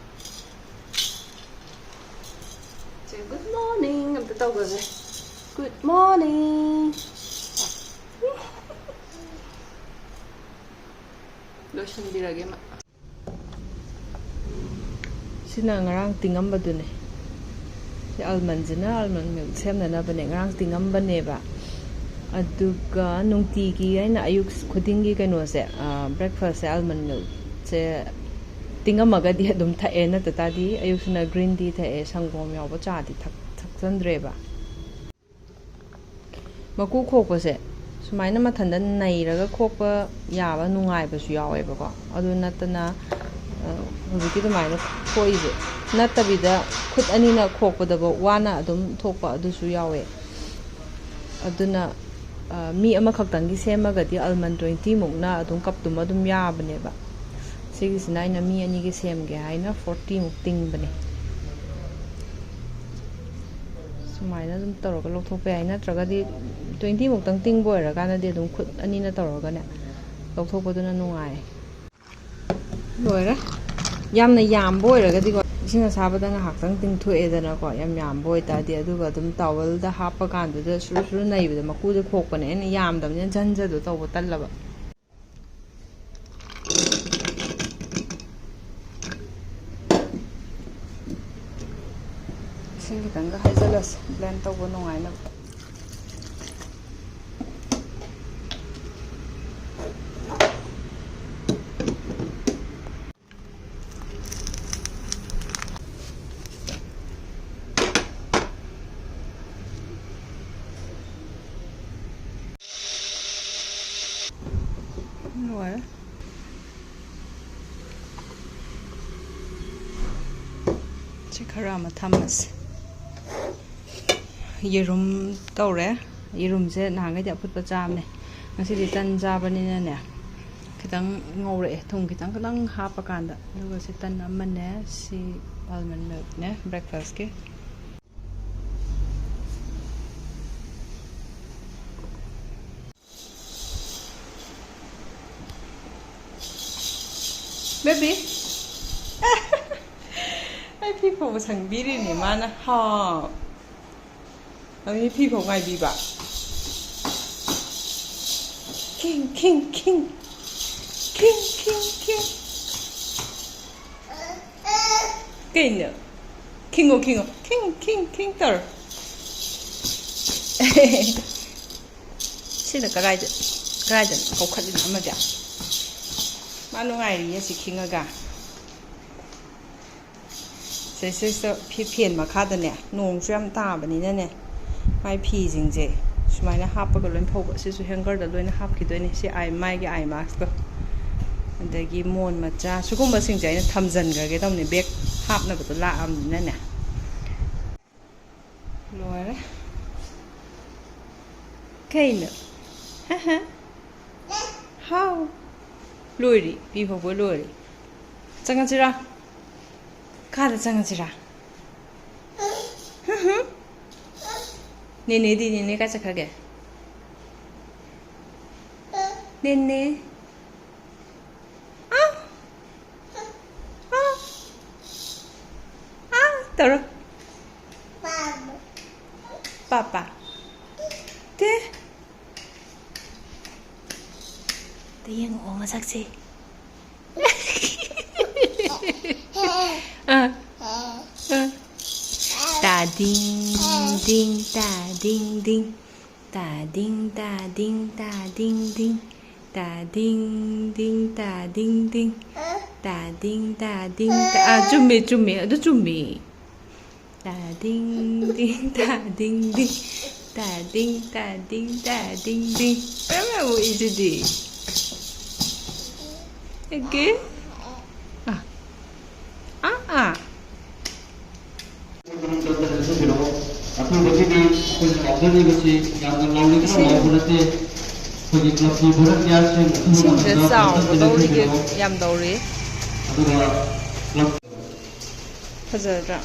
ꯆꯦ, good morning ꯑꯝꯇ ꯇꯧꯒꯁꯦ꯫ Good morning꯫ ꯂꯣꯏꯁꯤꯟꯕꯤꯔꯒꯦ ꯃꯥ꯫ ꯁꯤꯅ ꯉꯔꯥꯡ ꯇꯤꯡꯉꯝꯕꯗꯨꯅꯦ꯫ ꯁꯤ almondꯁꯤꯅ almond milk ꯁꯦꯝꯅꯅꯕꯅꯦ꯫ ꯉꯔꯥꯡ ꯇꯤꯡꯉꯝꯕꯅꯦꯕ꯫ ꯑꯗꯨꯒ ꯅꯨꯡꯇꯤꯒꯤ ꯑꯩꯅ ꯑꯌꯨꯛ ꯈꯨꯗꯤꯡꯒꯤ ꯀꯩꯅꯣꯁꯦ, ꯑ, breakfastꯁꯦ almond milkꯁꯦ ꯇꯤꯡꯉꯝꯃꯒꯗꯤ ꯑꯗꯨꯝ ꯊꯛꯑꯦ꯫ ꯅꯠꯇ ꯇꯥꯔꯗꯤ ꯑꯌꯨꯛꯁꯤꯅ green tea ꯊꯛꯑꯦ꯫ ꯁꯪꯒꯣꯝ ꯌꯥꯎꯕ ꯆꯥꯗꯤ ꯊꯛ-, ꯊꯛꯆꯟꯗ꯭ꯔꯦꯕ꯫ ꯃꯀꯨ ꯈꯣꯛꯄꯁꯦ ꯁꯨꯃꯥꯏꯅ ꯃꯊꯟꯇ ꯅꯩꯔꯒ ꯈꯣꯛꯄ ꯌꯥꯕ ꯅꯨꯡꯉꯥꯏꯕꯁꯨ ꯌꯥꯎꯋꯦꯕꯀꯣ꯫ ꯑꯗꯨ ꯅꯠꯇꯅ, ꯑ, ꯍꯧꯖꯤꯛꯀꯤ ꯑꯗꯨꯃꯥꯏꯅ ꯈꯣꯛꯏꯁꯦ ꯅꯠꯇꯕꯤꯗ ꯈꯨꯠ ꯑꯅꯤꯅ ꯈꯣꯛꯄꯗꯐꯥꯎ ꯋꯥꯅ ꯑꯗꯨꯝ ꯊꯣꯛꯄ ꯑꯗꯨꯁꯨ ꯌꯥꯎꯋꯦ꯫ ꯑꯗꯨꯅ, ꯑ, ꯃꯤ ꯑꯃꯈꯛꯇꯪꯒꯤ ꯁꯦꯝꯃꯒꯗꯤ almond twenty ꯃꯨꯛꯅ ꯑꯗꯨꯝ cupꯇꯨꯃ ꯑꯗꯨꯝ ꯌꯥꯕꯅꯦꯕ꯫ ꯁꯤꯒꯤꯁꯤꯅ ꯑꯩꯅ ꯃꯤ ꯑꯅꯤꯒꯤ ꯁꯦꯝꯒꯦ ꯍꯥꯏꯅ forty ꯃꯨꯛ ꯇꯤꯡꯕꯅꯦ꯫ ꯁꯨꯃꯥꯏꯅ ꯑꯗꯨꯝ ꯇꯧꯔꯒ ꯂꯧꯊꯣꯛꯄ ꯌꯥꯏ, ꯅꯠꯇ꯭ꯔꯒꯗꯤ twenty ꯃꯨꯛꯇꯪ ꯇꯤꯡꯕ ꯑꯣꯏꯔꯀꯥꯟꯗꯗꯤ ꯑꯗꯨꯝ ꯈꯨꯠ ꯑꯅꯤꯅ ꯇꯧꯔꯒꯅꯦ ꯂꯧꯊꯣꯛꯄꯗꯨꯅ ꯅꯨꯡꯉꯥꯏ꯫ ꯂꯣꯏꯔꯦ꯫ ꯌꯥꯝꯅ ꯌꯥꯝꯕ ꯑꯣꯏꯔꯒꯗꯤꯀꯣ, ꯏꯁꯤꯡ ꯑꯁꯥꯕꯗ ꯉꯥꯏꯍꯥꯛꯇꯪ ꯇꯤꯡꯊꯣꯛꯑꯦꯗꯅꯀꯣ, ꯌꯥꯝ ꯌꯥꯝꯕ ꯑꯣꯏꯇꯥꯔꯗꯤ, ꯑꯗꯨꯒ ꯑꯗꯨꯝ ꯇꯥꯋꯦꯜꯗ ꯍꯥꯞꯄ ꯀꯥꯟꯗꯨꯗ ꯁꯨꯔꯨ ꯁꯨꯔꯨ ꯅꯩꯕꯗ ꯃꯀꯨꯗꯣ ꯈꯣꯛꯄꯅꯦ꯫ ꯑꯩꯅ ꯌꯥꯝꯗꯕꯅꯤꯅ ꯖꯟꯖꯗꯣ ꯇꯧꯕ ꯇꯜꯂꯕ꯫ ꯏꯁꯤꯡ ꯈꯤꯇꯪꯒ ꯍꯩꯖꯤꯜꯂꯁꯤ, ꯕ꯭ꯂꯦꯟ ꯇꯧꯕ ꯅꯨꯡꯉꯥꯏꯅꯕ꯫ ꯂꯣꯏꯔꯦ꯫ ꯁꯤ ꯈꯔ ꯑꯃ ꯊꯝꯃꯁꯤ꯫ ꯌꯦꯔꯨꯝ ꯇꯧꯔꯦ꯫ ꯌꯦꯔꯨꯝꯁꯦ ꯅꯍꯥꯟꯈꯩꯗꯤ ꯑꯐꯨꯠꯄ ꯆꯥꯕꯅꯦ, ꯉꯁꯤꯗꯤ ꯇꯟ ꯆꯥꯕꯅꯤꯅꯅꯦ, ꯈꯤꯇꯪ ꯉꯧꯔꯛꯑꯦ, ꯊꯨꯝ ꯈꯤꯇꯪ ꯈꯤꯇꯪ ꯍꯥꯞꯄꯀꯥꯟꯗ꯫ ꯑꯗꯨꯒ ꯁꯤ ꯇꯟ ꯑꯃꯅꯦ, ꯁꯤ ꯑꯜꯃꯟ ꯃꯤꯜꯛꯅꯦ ꯕ꯭ꯔꯦꯛꯐꯥꯁꯀꯤ꯫ ꯕꯦꯕꯤ꯫ ꯑꯩ ꯐꯤ ꯐꯧꯕ ꯁꯪꯕꯤꯔꯤꯅꯦ ꯃꯥꯅ꯫ ꯍꯥꯎ꯫ ꯑꯗꯨꯗꯤ ꯐꯤ ꯐꯧ ꯉꯥꯏꯕꯤꯕ꯫ ꯈꯤꯡ, ꯈꯤꯡ, ꯈꯤꯡ꯫ ꯈꯤꯡ, ꯈꯤꯡ, ꯈꯤꯡ꯫ ꯀꯩꯅꯣ? ꯈꯤꯡꯉꯣ, ꯈꯤꯡꯉꯣ꯫ ꯈꯤꯡ, ꯈꯤꯡ, ꯈꯤꯡ ꯇꯧꯔꯣ꯫ ꯁꯤꯅ ꯀꯗꯥꯏꯗ, ꯀꯗꯥꯏꯗꯅꯣ ꯀꯧꯈꯠꯂꯤꯅꯣ ꯑꯃꯗꯤ? ꯃꯥ ꯅꯨꯡꯉꯥꯏꯔꯤꯌꯦ ꯁꯤ ꯈꯤꯡꯉꯒ꯫ ꯁꯤꯁꯤꯁꯨ ꯐꯤ-, ꯐꯦꯟ ꯃꯈꯥꯗꯅꯦ, ꯅꯣꯡꯁꯨ ꯌꯥꯝ ꯇꯥꯕꯅꯤꯅꯅꯦ, ꯃꯥꯏ ꯐꯤꯁꯤꯡꯁꯦ ꯁꯨꯃꯥꯏꯅ ꯍꯥꯞꯄꯒ ꯂꯣꯏ ꯐꯧꯕ꯫ ꯁꯤꯁꯨ ꯍꯦꯡꯒꯔꯗ ꯂꯣꯏꯅ ꯍꯥꯞꯈꯤꯗꯣꯏꯅꯦ꯫ ꯁꯤ ꯑꯥꯏ, ꯃꯥꯏꯒꯤ ꯑꯥꯏ ꯃꯥꯛꯁꯇꯣ, ꯑꯗꯒꯤ ꯃꯣꯟ ꯃꯆꯥ, ꯁꯤꯒꯨꯝꯕꯁꯤꯡꯁꯦ ꯑꯩꯅ ꯊꯝꯖꯤꯟꯈ꯭ꯔꯒꯦ ꯇꯧꯅꯦ, ꯕꯦꯒ ꯍꯥꯞꯅꯕꯗꯣ ꯂꯥꯛꯑꯕꯅꯤꯅꯅꯦ꯫ ꯂꯣꯏꯔꯦ꯫ ꯀꯩꯅꯣ? ꯍꯥ ꯍꯥ꯫ ꯍꯥꯎ꯫ ꯂꯣꯏꯔꯦ꯫ ꯐꯤ ꯐꯧꯕ ꯂꯣꯏꯔꯦ꯫ ꯆꯪꯉꯁꯤꯔꯥ? ꯀꯥꯗ ꯆꯪꯉꯁꯤꯔꯥ? ꯍꯥ ꯍꯥ꯫ ꯅꯦꯅꯦꯗꯤ? ꯅꯦꯅꯦ ꯀꯥꯏ ꯆꯠꯈ꯭ꯔꯒꯦ? ꯅꯦꯅꯦ꯫ ꯑꯥ꯫ ꯇꯧꯔꯣ꯫ ꯄꯥꯄꯥ꯫ ꯇꯦ꯫ ꯇ ꯌꯦꯡꯉꯛꯑꯣ ꯃꯁꯛꯁꯦ꯫ ꯑꯥ, ꯑꯥ꯫ ꯇꯥ ꯗꯤꯡ ꯗꯤꯡ, ꯇꯥ ꯗꯤꯡ ꯗꯤꯡ꯫ ꯇꯥ ꯗꯤꯡ, ꯇꯥ ꯗꯤꯡ, ꯇꯥ ꯗꯤꯡ ꯗꯤꯡ꯫ ꯇꯥ ꯗꯤꯡ ꯗꯤꯡ, ꯇꯥ ꯗꯤꯡ ꯗꯤꯡ꯫ ꯇꯥ ꯗꯤꯡ, ꯇꯥ ꯗꯤꯡ, ꯇꯥ꯫ ꯑꯥ, ꯆꯨꯝꯃꯦ, ꯆꯨꯝꯃꯦ꯫ ꯑꯗꯨ ꯆꯨꯝꯃꯦ꯫ ꯇꯥ ꯗꯤꯡ ꯗꯤꯡ, ꯇꯥ ꯗꯤꯡ ꯗꯤꯡ꯫ ꯇꯥ ꯗꯤꯡ, ꯇꯥ ꯗꯤꯡ, ꯇꯥ ꯗꯤꯡ ꯗꯤꯡ꯫ ꯃꯌꯥꯝ ꯃꯌꯥꯝ ꯎꯛꯏꯗꯨꯗꯤ꯫ ꯑꯦꯒꯦ꯫ ꯑꯥ꯫ ꯑꯥ, ꯑꯥ꯫ ꯑꯊꯨꯕꯁꯤꯗꯤ ꯑꯩꯈꯣꯏꯅ ꯂꯥꯎꯖꯔꯤꯕꯁꯤ ꯌꯥꯝꯅ ꯂꯥꯎꯅꯤꯡꯗꯅ ꯏꯁꯤꯡ ꯂꯥꯎꯕ ꯅꯠꯇꯦ꯫ ꯑꯩꯈꯣꯏꯒꯤ ꯀ꯭ꯂꯕꯀꯤ ꯚꯣꯂꯟꯇꯤꯌꯥꯔꯁꯤꯡ ꯑꯊꯨꯕ ꯏꯁꯤꯡꯁꯦ ꯃꯇꯝꯗ ꯆꯥꯎꯒꯗꯧꯔꯤꯒꯦ ꯂꯥꯛꯆꯔꯤꯕꯁꯤꯡꯗꯣ ꯌꯥꯝ ꯇꯧꯔꯤ꯫ ꯑꯗꯨꯒ ꯀ꯭ꯂꯕ ꯐꯖꯗ꯭ꯔꯥ?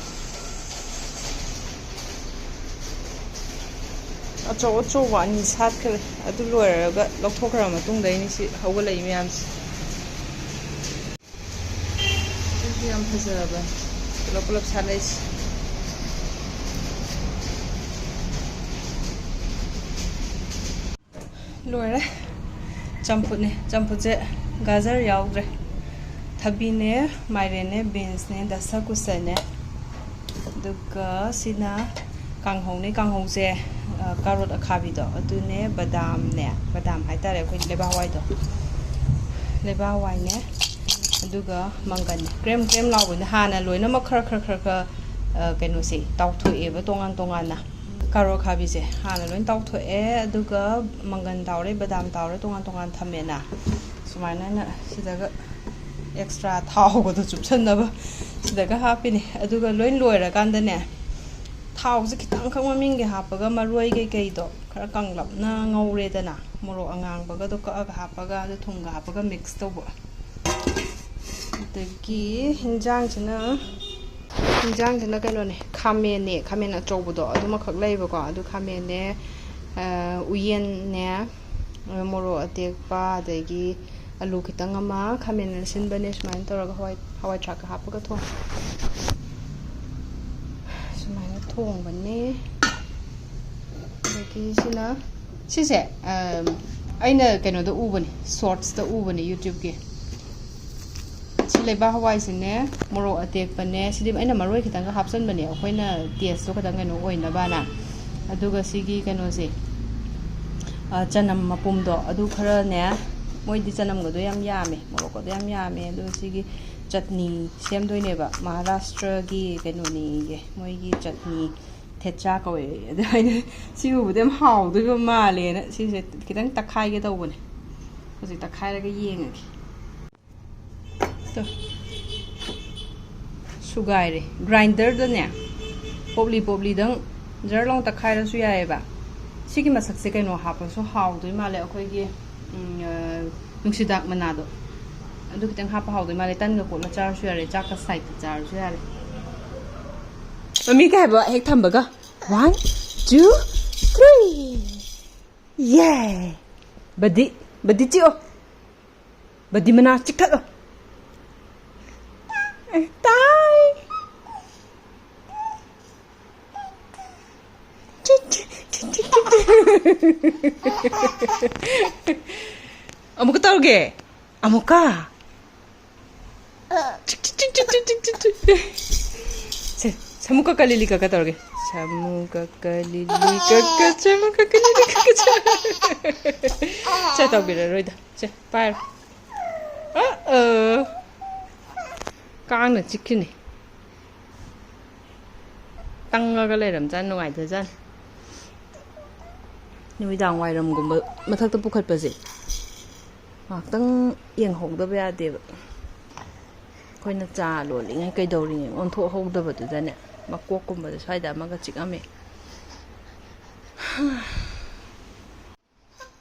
ꯑꯆꯧ ꯑꯆꯧꯕ ꯑꯅꯤ ꯁꯥꯠꯈ꯭ꯔꯦ꯫ ꯑꯗꯨ ꯂꯣꯏꯔꯒ ꯂꯧꯊꯣꯛꯈ꯭ꯔ ꯃꯇꯨꯡꯗ ꯑꯩꯅ ꯁꯤ ꯍꯧꯒꯠꯂꯛꯏ ꯃꯌꯥꯝꯁꯦ꯫ ꯑꯗꯨꯁꯨ ꯌꯥꯝ ꯐꯖꯕꯅꯤ꯫ ꯄꯨꯂꯞ ꯄꯨꯂꯞ ꯁꯥꯠꯂꯛꯏꯁꯦ꯫ ꯂꯣꯏꯔꯦ꯫ ꯆꯝꯐꯨꯠꯅꯦ꯫ ꯆꯝꯐꯨꯠꯁꯦ ꯒꯥꯖꯔ ꯌꯥꯎꯗ꯭ꯔꯦ꯫ ꯊꯕꯤꯅꯦ, ꯃꯥꯏꯔꯦꯟꯅꯦ, ꯕꯤꯟꯁꯅꯦ, ꯗꯁꯀꯨꯁꯅꯦ꯫ ꯑꯗꯨꯒ ꯁꯤꯅ ꯀꯥꯡꯍꯧꯅꯦ꯫ ꯀꯥꯡꯍꯧꯁꯦ, ꯑ, ꯀꯥꯔꯣꯠ ꯑꯈꯥꯕꯤꯗꯣ ꯑꯗꯨꯅꯦ, ꯕꯗꯥꯝꯅꯦ, ꯕꯗꯥꯝ ꯍꯥꯏꯇꯥꯔꯦ, ꯑꯩꯈꯣꯏ ꯂꯩꯕꯥꯛ ꯍꯋꯥꯏꯗꯣ, ꯂꯩꯕꯥꯛ ꯍꯋꯥꯏꯅꯦ, ꯑꯗꯨꯒ ꯃꯪꯒꯟꯅꯦ꯫ ꯀ꯭ꯔꯦꯝ ꯀ꯭ꯔꯦꯝ ꯂꯥꯎꯕꯅꯦ꯫ ꯍꯥꯟꯅ ꯂꯣꯏꯅꯃꯛ ꯈꯔ ꯈꯔ ꯈꯔ ꯈꯔ, ꯑ, ꯀꯩꯅꯣꯁꯦ ꯇꯥꯎꯊꯣꯛꯑꯦꯕ ꯇꯣꯉꯥꯟ ꯇꯣꯉꯥꯟꯅ꯫ ꯀꯥꯔꯣꯠ ꯑꯈꯥꯕꯤꯁꯦ ꯍꯥꯟꯅ ꯂꯣꯏ ꯇꯥꯎꯊꯣꯛꯑꯦ, ꯑꯗꯨꯒ ꯃꯪꯒꯟ ꯇꯥꯎꯔꯦ, ꯕꯗꯥꯝ ꯇꯥꯎꯔꯦ, ꯇꯣꯉꯥꯟ ꯇꯣꯉꯥꯟ ꯊꯝꯃꯦꯅ꯫ ꯁꯨꯃꯥꯏꯅ ꯑꯩꯅ ꯁꯤꯗꯒ ꯑꯦꯛꯁꯇ꯭ꯔꯥ ꯊꯥꯎꯒꯗꯣ ꯆꯨꯞꯁꯟꯅꯕ ꯁꯤꯗꯒ ꯍꯥꯞꯄꯤꯅꯦ꯫ ꯑꯗꯨꯒ ꯂꯣꯏ ꯂꯣꯏꯔꯀꯥꯟꯗꯅꯦ, ꯊꯥꯎꯁꯦ ꯈꯤꯇꯪꯈꯛ ꯃꯃꯤꯡꯒꯤ ꯍꯥꯞꯄꯒ ꯃꯔꯣꯏ ꯀꯩꯀꯩꯗꯣ ꯈꯔ ꯀꯪꯂꯞꯅ ꯉꯧꯔꯦꯗꯅ, ꯃꯣꯔꯣꯛ ꯑꯉꯥꯡꯕꯒꯗꯣ ꯀꯛꯑꯒ ꯍꯥꯞꯄꯒ, ꯑꯗꯨ ꯊꯨꯝꯒ ꯍꯥꯞꯄꯒ ꯃꯤꯛꯁ ꯇꯧꯕ꯫ ꯑꯗꯒꯤ ꯍꯤꯟꯖꯥꯡꯁꯤꯅ, ꯍꯤꯟꯖꯥꯡꯁꯤꯅ ꯀꯩꯅꯣꯅꯦ, ꯈꯥꯃꯦꯟꯅꯦ, ꯈꯥꯃꯦꯟ ꯑꯆꯧꯕꯗꯣ ꯑꯗꯨꯃꯈꯛ ꯂꯩꯕꯀꯣ꯫ ꯑꯗꯨ ꯈꯥꯃꯦꯟꯅꯦ, ꯑ, ꯎꯌꯦꯟꯅꯦ, ꯑ, ꯃꯣꯔꯣꯛ ꯑꯇꯦꯛꯄ, ꯑꯗꯒꯤ ꯑꯂꯨ ꯈꯤꯇꯪ ꯑꯃ, ꯈꯥꯃꯦꯟ ꯑꯁꯤꯟꯕꯅꯦ꯫ ꯁꯨꯃꯥꯏꯅ ꯇꯧꯔꯒ ꯍꯋꯥꯏ, ꯍꯋꯥꯏ ꯊ꯭ꯔꯥꯛꯀ ꯍꯥꯞꯄꯒ ꯊꯣꯡꯉꯦ꯫ ꯊꯣꯡꯕꯅꯦ꯫ ꯑꯗꯒꯤ ꯁꯤꯅ, ꯁꯤꯁꯦ, ꯑꯝ, ꯑꯩꯅ ꯀꯩꯅꯣꯗ ꯎꯕꯅꯦ, ꯁꯣꯔꯠꯁꯇ ꯎꯕꯅꯦ YouTubeꯀꯤ꯫ ꯁꯤ ꯂꯩꯕꯥꯛ ꯍꯋꯥꯏꯁꯤꯅꯦ, ꯃꯣꯔꯣꯛ ꯑꯇꯦꯛꯄꯅꯦ, ꯁꯤꯗꯤ ꯑꯩꯅ ꯃꯔꯣꯏ ꯈꯤꯇꯪꯒ ꯍꯥꯞꯆꯟꯕꯅꯦ, ꯑꯩꯈꯣꯏꯅ ꯇꯦꯁꯇꯣ ꯈꯤꯇꯪ ꯀꯩꯅꯣ ꯑꯣꯏꯅꯕꯅ꯫ ꯑꯗꯨꯒ ꯁꯤꯒꯤ ꯀꯩꯅꯣꯁꯦ, ꯑ, ꯆꯅꯝ ꯃꯄꯨꯝꯗꯣ ꯑꯗꯨ ꯈꯔꯅꯦ, ꯃꯣꯏꯗꯤ ꯆꯅꯝꯒꯗꯣ ꯌꯥꯝ ꯌꯥꯝꯃꯦ, ꯃꯣꯔꯣꯛꯀꯗꯣ ꯌꯥꯝ ꯌꯥꯝꯃꯦ꯫ ꯑꯗꯨꯒ ꯁꯤꯒꯤ ꯆꯠꯅꯤ ꯁꯦꯝꯗꯣꯏꯅꯦꯕ, ꯃꯍꯥꯔꯥꯁꯇ꯭ꯔꯒꯤ ꯀꯩꯅꯣꯅꯤꯌꯦ, ꯃꯣꯏꯒꯤ ꯆꯠꯅꯤ ꯊꯦꯠꯆꯥ ꯀꯧꯋꯦ꯫ ꯑꯗꯨ ꯑꯩꯅ ꯁꯤ ꯎꯕꯗ ꯌꯥꯝ ꯍꯥꯎꯗꯣꯏꯕ ꯃꯥꯜꯂꯦꯅ ꯁꯤꯁꯦ ꯈꯤꯇꯪ ꯇꯛꯈꯥꯏꯒꯦ ꯇꯧꯕꯅꯦ꯫ ꯍꯧꯖꯤꯛ ꯇꯛꯈꯥꯏꯔꯒ ꯌꯦꯡꯉꯒꯦ꯫ ꯇꯣ꯫ ꯁꯨꯒꯥꯏꯔꯦ꯫ ꯒ꯭ꯔꯥꯏꯟꯗꯔꯗꯅꯦ, ꯄꯣꯞꯂꯤ ꯄꯣꯞꯂꯤꯗꯪ ꯖꯔ ꯂꯥꯎ ꯇꯛꯈꯥꯏꯔꯁꯨ ꯌꯥꯏꯑꯕ꯫ ꯁꯤꯒꯤ ꯃꯁꯛꯁꯦ ꯀꯩꯅꯣ ꯍꯥꯞꯄꯁꯨ ꯍꯥꯎꯗꯣꯏ ꯃꯥꯜꯂꯦ, ꯑꯩꯈꯣꯏꯒꯤ, ꯎꯝ, ꯑ, ꯅꯨꯡꯁꯤꯗꯥꯛ ꯃꯅꯥꯗꯣ꯫ ꯑꯗꯨ ꯈꯤꯇꯪ ꯍꯥꯞꯄ ꯍꯥꯎꯗꯣꯏ ꯃꯥꯜꯂꯦ꯫ ꯇꯟꯒ ꯀꯣꯠꯂ ꯆꯥꯔꯁꯨ ꯌꯥꯔꯦ, ꯆꯥꯛꯀ ꯁꯥꯏꯠꯇ ꯆꯥꯔꯁꯨ ꯌꯥꯔꯦ꯫ ꯃꯃꯤ ꯀꯩ ꯍꯥꯏꯕ? ꯍꯦꯛ ꯊꯝꯕꯒ꯫ One, two, three꯫ ꯌꯦ! ꯕꯗꯤ, ꯕꯗꯤ ꯆꯤꯛꯑꯣ꯫ ꯕꯗꯤ ꯃꯅꯥ ꯆꯤꯛꯊꯠꯂꯣ꯫ ꯇꯥꯏ꯫ ꯑꯃꯨꯛꯀ ꯇꯧꯔꯒꯦ꯫ ꯑꯃꯨꯛꯀ꯫ ꯁꯦ, ꯁꯃꯨꯀ ꯀꯂꯤꯂꯤ ꯀꯛꯀ ꯇꯧꯔꯒꯦ꯫ ꯁꯃꯨꯀ ꯀꯂꯤꯂꯤ ꯀꯛꯀ, ꯁꯃꯨꯀ ꯀꯂꯤꯂꯤ ꯀꯛꯀ, ꯁꯃꯨꯀ꯫ ꯁꯦ, ꯇꯧꯕꯤꯔꯔꯣꯏꯗ꯫ ꯁꯦ, ꯄꯥꯏꯔꯣ꯫ ꯑ, ꯑ꯫ ꯀꯥꯡꯅ ꯆꯤꯛꯈꯤꯅꯤ꯫ ꯇꯪꯉꯒ ꯂꯩꯔꯝꯖꯥꯠ, ꯅꯨꯡꯉꯥꯏꯇꯖꯥꯠ꯫ ꯅꯨꯃꯤꯗꯥꯡ ꯋꯥꯏꯔꯝꯒꯨꯝꯕ ꯃꯊꯛꯇ ꯄꯨꯈꯠꯄꯁꯦ ꯉꯥꯏꯍꯥꯛꯇꯪ ꯌꯦꯡꯍꯧꯗꯕ ꯌꯥꯗꯦꯕ꯫ ꯑꯩꯈꯣꯏꯅ ꯆꯥ ꯂꯣꯜꯂꯤꯉꯩ ꯀꯩꯗꯧꯔꯤꯉꯩ ꯑꯣꯟꯊꯣꯛꯍꯧꯗꯕꯗꯨꯗꯅꯦ, ꯃꯀꯣꯛꯀꯨꯝꯕꯗ ꯁ꯭ꯋꯥꯏꯗ ꯑꯃꯒ ꯆꯤꯛꯑꯝꯃꯦ꯫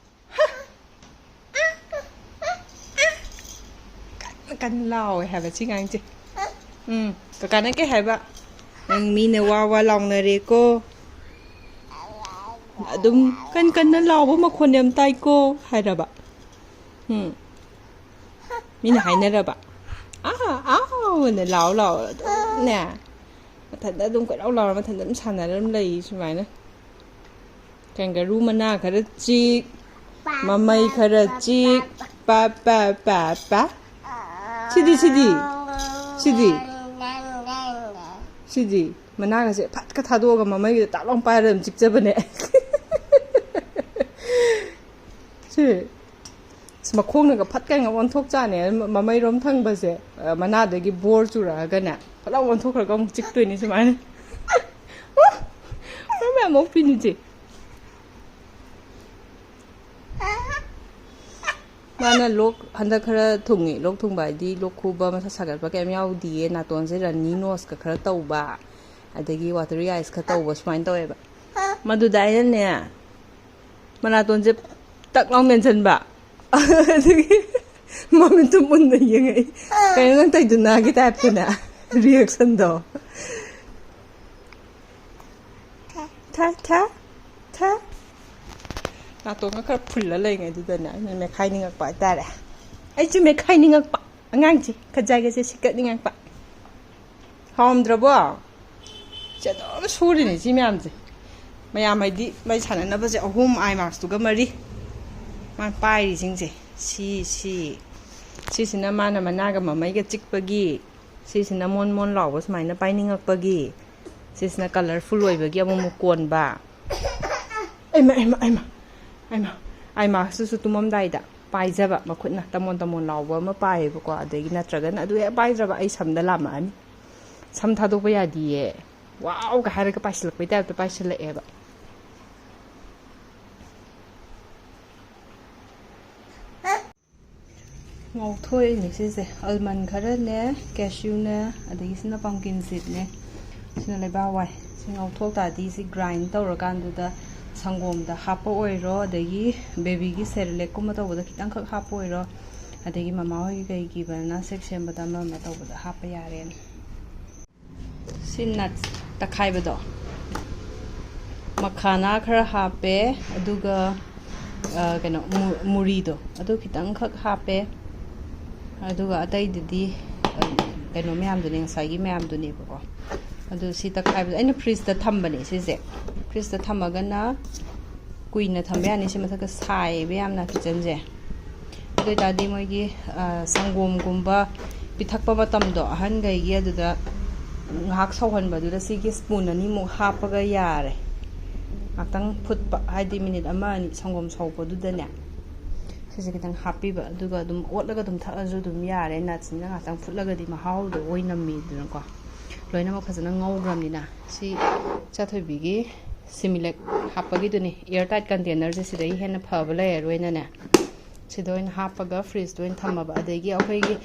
ꯀꯟꯅ ꯀꯟꯅ ꯂꯥꯎꯋꯦ ꯍꯥꯏꯕ ꯁꯤ ꯑꯉꯥꯡꯁꯦ꯫ ꯎꯝ, ꯀꯀꯥꯅ ꯀꯩ ꯍꯥꯏꯕ? "ꯅꯪ ꯃꯤꯅ ꯋꯥ ꯋꯥ ꯂꯥꯎꯅꯔꯦꯀꯣ꯫ ꯑꯗꯨꯝ ꯀꯟ ꯀꯟꯅ ꯂꯥꯎꯕ ꯃꯈꯣꯟ ꯌꯥꯝ ꯇꯥꯏꯀꯣ" ꯍꯥꯏꯔꯕ? ꯎꯝ꯫ ꯃꯤꯅ ꯍꯥꯏꯅꯔꯕ? "ꯑꯥ, ꯑꯥꯎ" ꯑꯅ ꯂꯥꯎ ꯂꯥꯎ ꯑꯗꯨꯝꯅꯦ꯫ ꯃꯊꯟꯇ ꯑꯗꯨꯝ ꯀꯣꯏꯂꯥꯎ ꯂꯥꯎꯔ ꯃꯊꯟꯇ ꯑꯗꯨꯝ ꯁꯥꯟꯅꯔ ꯑꯗꯨꯝ ꯂꯩ ꯁꯨꯃꯥꯏꯅ꯫ ꯀꯦꯡꯒꯔꯨ ꯃꯅꯥ ꯈꯔ ꯆꯤꯛ, ꯃꯃꯩ ꯈꯔ ꯆꯤꯛ, ꯄꯥ, ꯄꯥ, ꯄꯥ, ꯄꯥ꯫ ꯁꯤꯗꯤ, ꯁꯤꯗꯤ, ꯁꯤꯗꯤ, ꯁꯤꯗꯤ꯫ ꯃꯅꯥꯒꯁꯦ ꯐꯠꯀ ꯊꯥꯗꯣꯛꯑꯒ ꯃꯃꯩꯒꯤꯗ ꯇꯥꯛ ꯂꯥꯎ ꯄꯥꯏꯔꯒ ꯑꯗꯨꯝ ꯆꯤꯛꯆꯕꯅꯦ꯫ ꯁꯤ꯫ ꯑꯁ, ꯃꯈꯣꯡꯅꯒ ꯐꯠ ꯀꯥꯏꯅ ꯑꯣꯟꯊꯣꯛ ꯆꯥꯅꯦ꯫ ꯃ-, ꯃꯃꯩꯔꯣꯝ ꯊꯪꯕꯁꯦ, ꯑ, ꯃꯅꯥꯗꯒꯤ ꯕꯣꯔ ꯆꯨꯔꯛꯑꯒꯅꯦ, ꯐꯠ ꯂꯥꯎ ꯑꯣꯟꯊꯣꯛꯈ꯭ꯔꯒ ꯑꯃꯨꯛ ꯆꯤꯛꯇꯣꯏꯅꯤ ꯁꯨꯃꯥꯏꯅ꯫ ꯃꯔꯝ ꯌꯥꯝ ꯃꯣꯛꯄꯤꯅꯤ ꯆꯦ꯫ ꯃꯥꯅ ꯂꯣꯛ ꯍꯟꯗꯛ ꯈꯔ ꯊꯨꯡꯉꯤ꯫ ꯂꯣꯛ ꯊꯨꯡꯕ ꯍꯥꯏꯗꯤ ꯂꯣꯛ ꯈꯨꯕ, ꯃꯁꯥ ꯁꯥꯒꯠꯄ ꯀꯩꯝ ꯌꯥꯎꯗꯤꯌꯦ꯫ ꯅꯥꯇꯣꯟꯁꯦ ꯔꯟꯅꯤ ꯅꯣꯁꯀ ꯈꯔ ꯇꯧꯕ, ꯑꯗꯒꯤ ꯋꯥꯇꯔꯤ ꯑꯥꯏꯁꯀ ꯇꯧꯕ ꯁꯨꯃꯥꯏꯅ ꯇꯧꯋꯦꯕ꯫ ꯃꯗꯨꯗ ꯑꯩꯅꯅꯦ, ꯃꯅꯥꯇꯣꯟꯁꯦ ꯇꯛ ꯂꯥꯎ ꯃꯦꯟꯁꯤꯟꯕ꯫ ꯑꯗꯨꯒꯤ ꯃꯃꯤꯠꯇꯨ ꯃꯨꯟꯅ ꯌꯦꯡꯉꯛꯏ꯫ "ꯀꯩꯅꯣ ꯅꯪ ꯇꯧꯏꯗꯨꯅꯒꯤ ꯇꯥꯏꯞꯇꯅꯦ?" ꯔꯤꯌꯦꯛꯁꯟꯗꯣ꯫ ꯊꯥ, ꯊꯥ, ꯊꯥ꯫ ꯅꯥꯇꯣꯟꯒ ꯈꯔ ꯐꯨꯜꯂ ꯂꯩꯉꯩꯗꯨꯗꯅꯦ ꯑꯩꯅ ꯃꯦꯠꯈꯥꯏꯅꯤꯡꯉꯛꯄ ꯍꯥꯏꯇꯥꯔꯦ꯫ ꯑꯩꯁꯨ ꯃꯦꯠꯈꯥꯏꯅꯤꯡꯉꯛꯄ꯫ ꯑꯉꯥꯡꯁꯦ ꯈꯖꯥꯏꯒꯁꯦ ꯁꯤꯛꯀꯠꯅꯤꯡꯉꯛꯄ꯫ ꯍꯥꯎꯔꯝꯗ꯭ꯔꯕꯣ? ꯁꯤ ꯑꯗꯨꯝ ꯁꯨꯔꯤꯅꯤ ꯁꯤ ꯃꯌꯥꯝꯁꯦ꯫ ꯃꯌꯥꯝ ꯍꯥꯏꯗꯤ ꯃꯩ ꯁꯥꯟꯅꯅꯕꯁꯦ ꯑꯍꯨꯝ, ꯑꯥꯏ ꯃꯥꯛꯁꯇꯨꯒ ꯃꯔꯤ꯫ ꯃꯥꯅ ꯄꯥꯏꯔꯤꯁꯤꯡꯁꯦ꯫ ꯁꯤ, ꯁꯤ꯫ ꯁꯤꯁꯤꯅ ꯃꯥꯅ ꯃꯅꯥꯒ ꯃꯃꯩꯒ ꯆꯤꯛꯄꯒꯤ꯫ ꯁꯤꯁꯤꯅ ꯃꯣꯟ ꯃꯣꯟ ꯂꯥꯎꯕ ꯁꯨꯃꯥꯏꯅ ꯄꯥꯏꯅꯤꯡꯉꯛꯄꯒꯤ꯫ ꯁꯤꯁꯤꯅ ꯀꯂꯔꯐꯨꯜ ꯑꯣꯏꯕꯒꯤ ꯑꯃꯨꯛ ꯑꯃꯨꯛ ꯀꯣꯟꯕ꯫ ꯑꯩꯃ, ꯑꯩꯃ, ꯑꯩꯃ, ꯑꯩꯃ꯫ ꯑꯥꯏ ꯃꯥꯛꯁꯇꯨꯁꯨ ꯇꯨꯝꯃꯝꯗꯥꯏꯗ ꯄꯥꯏꯖꯕ ꯃꯈꯨꯠꯅ ꯇꯃꯣꯟ ꯇꯃꯣꯟ ꯂꯥꯎꯕ ꯑꯃ ꯄꯥꯏꯌꯦꯕꯀꯣ꯫ ꯑꯗꯒꯤ ꯅꯠꯇ꯭ꯔꯒꯅ ꯑꯗꯨ ꯍꯦꯛ ꯄꯥꯏꯗ꯭ꯔꯕ ꯑꯩ ꯁꯝꯗ ꯂꯥꯝꯃꯛꯑꯅꯤ꯫ "ꯁꯝ ꯊꯥꯗꯣꯛꯄ ꯌꯥꯗꯤꯌꯦ꯫ ꯋꯥꯎꯒ ꯍꯥꯏꯔꯒ ꯄꯥꯏꯁꯤꯜꯂꯛꯄꯩ ꯇꯥꯏꯞꯇ ꯄꯥꯏꯁꯤꯜꯂꯛꯑꯦꯕ"꯫ ꯉꯧꯊꯣꯛꯏꯅꯦ ꯁꯤꯁꯦ꯫ ꯑꯜꯃꯟ ꯈꯔꯅꯦ, ꯀꯦꯁ꯭ꯌꯨꯅꯦ, ꯑꯗꯒꯤ ꯁꯤꯅ ꯄꯝꯀꯤꯟ ꯁꯤꯗꯅꯦ꯫ ꯁꯤꯅ ꯂꯩꯕꯥꯛ ꯍꯋꯥꯏ꯫ ꯁꯤ ꯉꯧꯊꯣꯛ ꯇꯥꯔꯗꯤ ꯁꯤ ꯒ꯭ꯔꯥꯏꯟ ꯇꯧꯔꯀꯥꯟꯗꯨꯗ ꯁꯪꯒꯣꯝꯗ ꯍꯥꯞꯄ ꯑꯣꯏꯔꯣ, ꯑꯗꯒꯤ ꯕꯦꯕꯤꯒꯤ ꯁꯦꯔꯤꯂꯦꯛꯀꯨꯝꯕ ꯇꯧꯕꯗ ꯈꯤꯇꯪꯈꯛ ꯍꯥꯞꯄ ꯑꯣꯏꯔꯣ, ꯑꯗꯒꯤ ꯃꯃꯥ ꯍꯣꯏꯒꯤ ꯀꯩꯒꯤ ꯕꯅꯥꯅꯥ ꯁꯦꯛ ꯁꯦꯝꯕꯗ ꯑꯃ ꯑꯃ ꯇꯧꯕꯗ ꯍꯥꯞꯄ ꯌꯥꯔꯦꯅ꯫ ꯁꯤ ꯅꯠꯁ ꯇꯛꯈꯥꯏꯕꯗꯣ, ꯃꯈꯥꯅꯥ ꯈꯔ ꯍꯥꯞꯄꯦ, ꯑꯗꯨꯒ, ꯑ, ꯀꯩꯅꯣ, ꯃꯨ-, ꯃꯨꯔꯤꯗꯣ ꯑꯗꯨ ꯈꯤꯇꯪꯈꯛ ꯍꯥꯞꯄꯦ, ꯑꯗꯨꯒ ꯑꯇꯩꯗꯨꯗꯤ, ꯑ, ꯀꯩꯅꯣ ꯃꯌꯥꯝꯗꯨꯅꯦ, ꯉꯁꯥꯏꯒꯤ ꯃꯌꯥꯝꯗꯨꯅꯦꯕꯀꯣ꯫ ꯑꯗꯨ ꯁꯤ ꯇꯛꯈꯥꯏꯕꯗ ꯑꯩꯅ ꯐ꯭ꯔꯤꯖꯇ ꯊꯝꯕꯅꯦ ꯁꯤꯁꯦ꯫ ꯐ꯭ꯔꯤꯖꯇ ꯊꯝꯃꯒꯅ ꯀꯨꯏꯅ ꯊꯝꯕ ꯌꯥꯅꯤ꯫ ꯁꯤ ꯃꯊꯛꯇ ꯁꯥꯏꯌꯦꯕ ꯌꯥꯝꯅ ꯀꯤꯠꯆꯟꯁꯦ꯫ ꯑꯗꯨ ꯑꯣꯏꯇꯥꯔꯗꯤ ꯃꯣꯏꯒꯤ ꯁꯪꯒꯣꯝꯒꯨꯝꯕ ꯄꯤꯊꯛꯄ ꯃꯇꯝꯗꯣ ꯑꯍꯟꯈꯩꯒꯤ, ꯑꯗꯨꯗ ꯉꯥꯏꯍꯥꯛ ꯁꯧꯍꯟꯕꯗꯨꯗ ꯁꯤꯒꯤ ꯁ꯭ꯄꯨꯟ ꯑꯅꯤꯃꯨꯛ ꯍꯥꯞꯄꯒ ꯌꯥꯔꯦ꯫ ꯉꯥꯛꯇꯪ ꯐꯨꯠꯄ ꯍꯥꯏꯗꯤ ꯃꯤꯅꯤꯠ ꯑꯃ ꯑꯅꯤ ꯁꯪꯒꯣꯝ ꯁꯧꯕꯗꯨꯗꯅꯦ ꯁꯤꯁꯦ ꯈꯤꯇꯪ ꯍꯥꯞꯄꯤꯕ, ꯑꯗꯨꯒ ꯑꯗꯨꯝ ꯑꯣꯠꯂꯒ ꯑꯗꯨꯝ ꯊꯛꯑꯁꯨ ꯑꯗꯨꯝ ꯌꯥꯔꯦ꯫ ꯅꯠꯁꯤꯡꯅ ꯉꯥꯛꯇꯪ ꯐꯨꯠꯂꯒꯗꯤ ꯃꯍꯥꯎꯗꯣ ꯑꯣꯏ ꯅꯝꯃꯤꯗꯅꯀꯣ꯫ ꯂꯣꯏꯅꯃꯛ ꯐꯖꯅ ꯉꯧꯈ꯭ꯔꯕꯅꯤꯅ ꯁꯤ ꯏꯆꯥꯊꯣꯏꯕꯤꯒꯤ ꯁꯤꯃꯤꯂꯦꯛ ꯍꯥꯞꯄꯒꯤꯗꯨꯅꯤ꯫ ꯏꯌꯔ ꯇꯥꯏꯠ ꯀꯟꯇꯦꯅꯔꯁꯦ ꯁꯤꯗꯒꯤ ꯍꯦꯟꯅ ꯐꯕ ꯂꯩꯔꯔꯣꯏꯅꯅꯦ ꯁꯤꯗ ꯑꯣꯏꯅ ꯍꯥꯞꯄꯒ ꯐ꯭ꯔꯤꯖꯇ ꯑꯣꯏꯅ ꯊꯝꯃꯕ꯫ ꯑꯗꯒꯤ ꯑꯩꯈꯣꯏꯒꯤ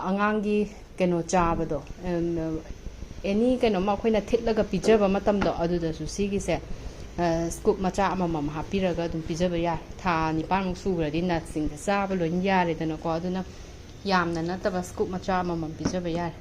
ꯑꯉꯥꯡꯒꯤ ꯀꯩꯅꯣ ꯆꯥꯕꯗꯣ, ꯑꯦꯅꯤ ꯀꯩꯅꯣꯝꯃ ꯑꯩꯈꯣꯏꯅ ꯊꯤꯠꯂꯒ ꯄꯤꯖꯕ ꯃꯇꯝꯗꯣ ꯑꯗꯨꯗꯁꯨ ꯁꯤꯒꯤꯁꯦ ꯁ꯭ꯀꯨꯞ ꯃꯆꯥ ꯑꯃꯃꯝ ꯍꯥꯞꯄꯤꯔꯒ ꯑꯗꯨꯝ ꯄꯤꯖꯕ ꯌꯥꯏ꯫ ꯊꯥ ꯅꯤꯄꯥꯟꯃꯨꯛ ꯁꯨꯈ꯭ꯔꯗꯤ ꯅꯠꯁꯤꯡꯁꯦ ꯆꯥꯕ ꯂꯣꯏꯅ ꯌꯥꯔꯦꯗꯅꯀꯣ꯫ ꯑꯗꯨꯅ ꯌꯥꯝꯅ ꯅꯠꯇꯕ ꯁ꯭ꯀꯨꯞ ꯃꯆꯥ ꯑꯃꯃꯝ ꯄꯤꯖꯕ ꯌꯥꯔꯦ꯫